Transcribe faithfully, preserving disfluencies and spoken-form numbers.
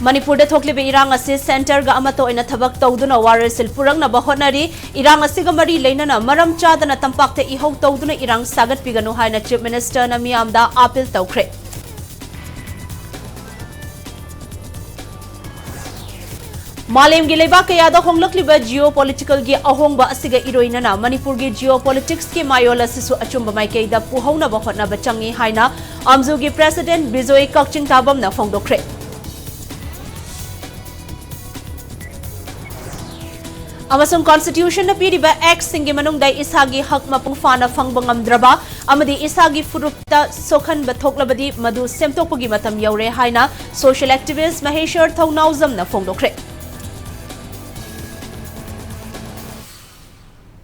ꯃꯅꯤꯄꯨꯔꯗ ꯊꯣꯛꯂꯤꯕ ꯏꯔꯥꯡ ꯑꯁꯤ centreꯒ ꯑꯃꯠꯇ ꯑꯣꯏꯅ ꯊꯕꯛ ꯇꯧꯗꯨꯅ ꯋꯥꯔꯣꯏꯁꯤꯜ ꯄꯨꯔꯛꯅꯕ ꯍꯣꯠꯅꯔꯤ꯫ ꯏꯔꯥꯡ ꯑꯁꯤꯒ ꯃꯔꯤ ꯂꯩꯅꯅ ꯃꯔꯝ ꯆꯥꯗꯅ ꯇꯝꯄꯥꯛꯇ ꯏꯍꯧ ꯇꯧꯗꯨꯅ ꯏꯔꯥꯡ ꯁꯥꯒꯠꯄꯤꯒꯅꯨ ꯍꯥꯏꯅ Chief Ministerꯅ ꯃꯤꯌꯥꯝꯗ appeal ꯇꯧꯈ꯭ꯔꯦ꯫ ꯃꯥꯂꯦꯝꯒꯤ ꯂꯩꯕꯥꯛ ꯀꯌꯥꯗ ꯍꯣꯡꯂꯛꯂꯤꯕ geopoliticalꯒꯤ ꯑꯍꯣꯡꯕ ꯑꯁꯤꯒ ꯏꯔꯣꯏꯅꯅ ꯃꯅꯤꯄꯨꯔꯒꯤ geopoliticsꯀꯤ ꯃꯥꯌꯣꯜ ꯑꯁꯤꯁꯨ ꯑꯆꯨꯝꯕ ꯃꯥꯏꯀꯩꯗ ꯄꯨꯍꯧꯅꯕ ꯍꯣꯠꯅꯕ ꯆꯪꯏ ꯍꯥꯏꯅ ꯑꯝꯖꯨꯒꯤ President ꯕꯤꯖꯣꯏ ꯀꯛꯆꯤꯡ ꯇꯥꯕꯝꯅ ꯐꯣꯡꯗꯣꯛꯈ꯭ꯔꯦ꯫ ꯑꯃꯁꯨꯡ Constitutionꯅ ꯄꯤꯔꯤꯕ actꯁꯤꯡꯒꯤ ꯃꯅꯨꯡꯗ ꯏꯁꯥꯒꯤ ꯍꯛ ꯃꯄꯨꯡ ꯐꯥꯅ ꯐꯪꯕ ꯉꯝꯗ꯭ꯔꯕ ꯑꯃꯗꯤ ꯏꯁꯥꯒꯤ ꯐꯨꯔꯨꯞꯇ ꯁꯣꯛꯍꯟꯕ ꯊꯣꯛꯂꯕꯗꯤ ꯃꯗꯨ ꯁꯦꯝꯗꯣꯛꯄꯒꯤ ꯃꯇꯝ ꯌꯧꯔꯦ ꯍꯥꯏꯅ social activist ꯃꯍꯦꯁ꯭ꯋꯔ ꯊꯧꯅꯥꯎꯖꯝꯅ ꯐꯣꯡꯗꯣꯛꯈ꯭ꯔꯦ꯫